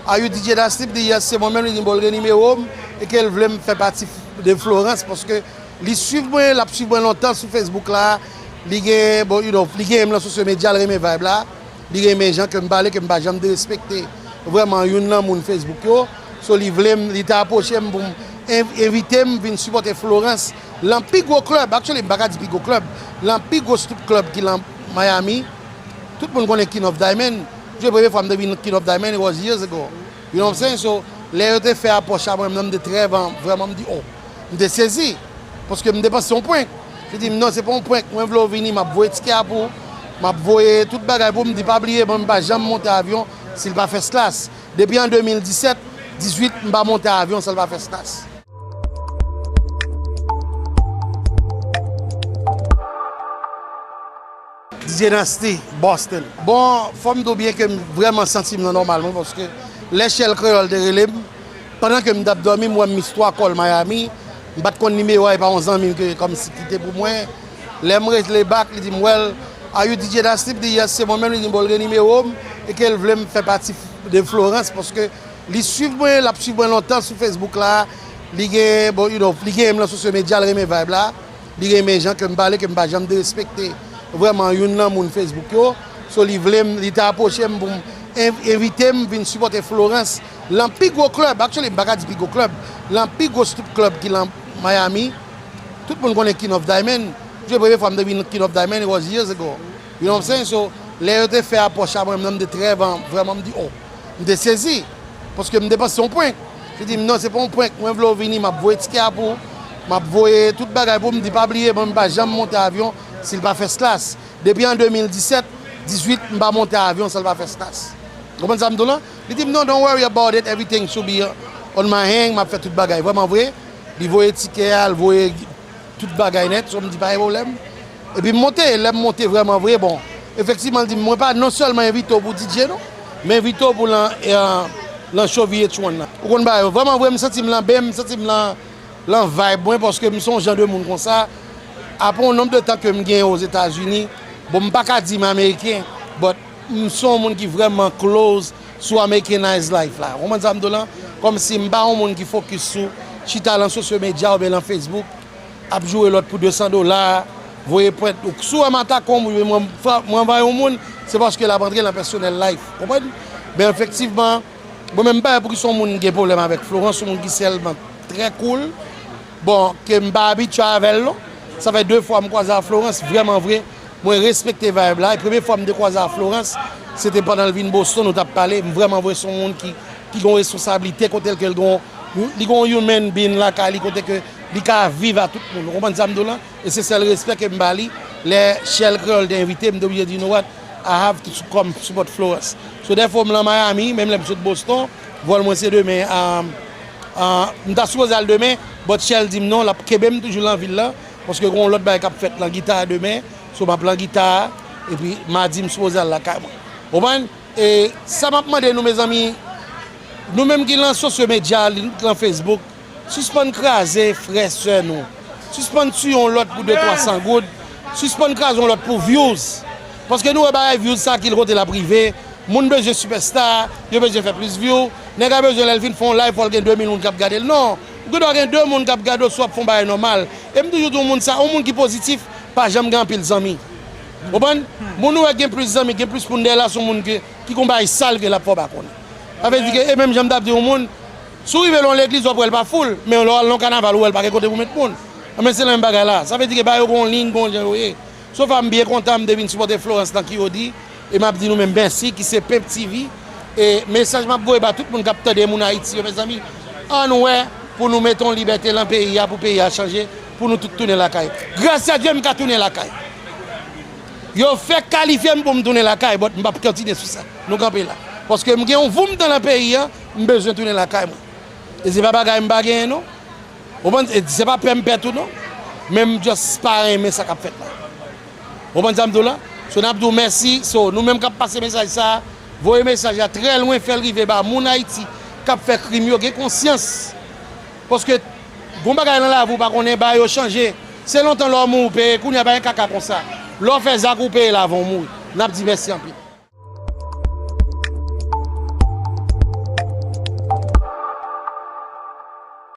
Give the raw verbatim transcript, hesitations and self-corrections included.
Are you D J Nasty? M di yes, se mwen menm. Li di m bon, l gen nimewo m e ke l vle m fè pati de Florence, paske li swiv mwen, l ap swiv mwen lontan sou Facebook la. Li gen, bon, you know, li gen m nan sosyo medya, l renmen vibe la. Li renmen jan ke m pale, ke m pa janm derespekte vrèman youn nan moun Facebook yo. So, li vle m, li te apwoche m pou m en-, envite m vin sipòte Florence lan pi gwo klèb. Actually, m pa ka di pi gwo klèb. Lan pi gwo strip club ki lan Miami. Tout moun konnen King of Diamond. Premye fwa m te vin King of Diamond, it was years ago. You know what I'm saying? So, lè yo te fè apwòch a mwen, m te trè van-, vrèman, m di, oh, m te sezi. Paske m te panse se yon prank. Li di m, non, se pa yon prank. Mwen vle w vini, m ap voye tikè a pou ou. M ap voye tout bagay pou ou. M di, pa bliye, mwen, m pa janm monte avyon si l pa first class. Depi an de mil disèt, dizuit, m pa monte avyon san l pa first class. D J Nasty, Boston. Bon, fò m di w byen ke m vrèman santi m nan nòmal mwen, paske lè Shell Kreyòl te rele m, pandan ke m t ap dòmi, m wè m miss twa call Miami. M pa t konn nimewo a, e pa yon zanmi m ke kòmsi ki te pou mwen. Lè m rele back, li di m, well, are you D J Nasty? M di yes, se mwen menm. Li di m bon, l gen nimewo m e ke l vle m fè pati de Florence, paske li swiv mwen, l ap swiv mwen lontan sou Facebook la. Li gen, bon, you know, li gen m nan sosyo medya, l renmen vibe la. Li renmen jan ke m pale, ke m pa janm derespekte vrèman youn nan moun Facebook yo. So, li vle m, li te apwoche m pou m en-, envite m vin sipòte Florence lan pi gwo klèb. Actually, m pa ka di pi gwo klèb. Lan pi gwo strip club ki lan Miami. Tout moun konnen King of Diamond. Premye fwa m te vin King of Diamond, it was years ago. You know what I'm saying? So, lè yo te fè apwòch a mwen, m te trè van-, vrèman, m di, oh, m te sezi. Paske m te panse se yon prank. Li di m, non, se pa yon prank. Mwen vle w vini, m ap voye tikè a pou ou. M ap voye tout bagay pou ou. M di, pa bliye, mwen, m pa janm monte avyon si l pa first class. Depi an de mil disèt, dizuit, m pa monte avyon san l pa first class. Ou konprann sa m di w lan? Li di m, non, don't worry about it, everything should be on my hand, m ap fè tout bagay. Vrèman vre, li voye tikè a, l voye tout bagay nèt, so m di pa gen pwoblèm. Epi m monte, lè m monte vrèman vre, bon, efektivman, l di m, mwen pa non sèlman envite w pou D J non, m envite w pou lan, eh, lan show V H one nan. Ou konn bagay yo, vrèman vre, m santi m lan ben, m santi m lan, lan vibe mwen, paske m se yon jan de moun konsa. Apre yon nonb de tan ke m genyen Ozetazini, bon, m pa ka di m ameriken, but m se yon moun ki vrèman close sou Americanized life la. Ou konprann sa m di w lan? Kòmsi m pa yon moun ki fokis sou chita lan sosyo medya oubyen lan Facebook, ap joure lòt pou de san dola, voye pwent. Ou, si w wè m atake yon moun, mwen, mwen, mwen anvayi yon moun, se paske l ap antre lan personal life. Ou konprann? Men efektivman, mwen menm, m pa wè poukisa yon moun gen pwoblèm avèk Florence, yon moun ki sèlman trè cool. Bon, ke m pa abitye avè l non. Sa fè de fwa m kwaze a Florence, vrèman vre, mwen respekte vibe la. E premye fwa m te kwaze a Florence, se te pandan l vin Boston, nou t ap pale. M vrèman vre se yon moun ki, ki gen yon responsablite, kote l ke l gen yon, li gen yon human being lakay li, kote ke li ka viv a tout moun. Ou konprann sa m di w lan? E se sèl respè ke m ba li. Lè Shell Kreyòl te envite m, m te oblije di, you know what? I have to come support Florence. So, therefore, m lan Miami, menm lè m sot Boston, vòl mwen se demen, um, uh, m ta sipoze al demen, but Shell di m non, l ap kenbe m toujou lan vil lan, paske gen yon lòt bagay k ap fèt lan gita a demen, so m ap lan gita a, epi madi m sipoze al lakay mwen. Ou konprann? E sa m ap mande nou, mezanmi, nou menm ki lan sosyo medya, lan Facebook, sispann kraze frè, sè nou. Sispann tiye yon lòt pou de, twa san goud. Sispann kraze yon lòt pou views. Paske nou wè bagay views sa ki kote l ap rive. Moun bezwen sipèsta, yo bezwen fè plis view. Nèg la bezwen lè l fin fè yon live, fò l gen de mil moun k ap gade l. Non. Ou gendwa gen de moun k ap gade w si w ap fè yon bagay nòmal. E m toujou di yon moun sa, yon moun ki pozitif, pa janm gen anpil zanmi. Ou konprann? Moun ou wè gen plis zanmi, gen plis moun dèyè l la, se yon moun ke, ki gon bagay sal ke l ap fè w pa konnen. Sa vle di ke, e menm jan m t ap di yon moun, si w rive lan yon legliz, w ap wè l pa full, men lè w al lan yon kanaval, ou wè l pa gen kote pou met moun. Anben, se menm bagay la. Sa vle di ke bagay yo gon liy, gon jan yo ye. So far, m byen kontan, m te vin sipòte Florence lan ki yo di, e m ap di nou menm mèsi, ki se Pimp T V. E mesaj m ap voye ba tout moun k ap tande, moun Ayiti yo, mezanmi, ann wè pou nou mete yon libète lan peyi a, pou peyi a chanje, pou nou tout tounen lakay. Gras a Dye, m ka tounen lakay. Yo fèk kalifye m pou m tounen lakay, but m p ap kontinye sou sa. Nou kanpe la. Paske m gen yon voum tan lan peyi a, m bezwen tounen lakay mwen. E se pa bagay m pa genyen non. Ou konprann? E se pa pè m pè tou non. Men m just pa renmen sa k ap fèt la. Ou konprann sa m di w la? So, n ap di w mèsi. So, nou menm k ap pase mesaj sa a, voye mesaj la trè lwen, fè l rive ba moun Ayiti k ap fè krim yo, gen konsyans. Paske gon bagay lan lavi w pa konnen, bagay yo chanje. Se lontan lè w mouri w peye, kounye a pa gen kaka konsa. Lè w fè zak ou peye l avan w mouri. N ap di mèsi anpil.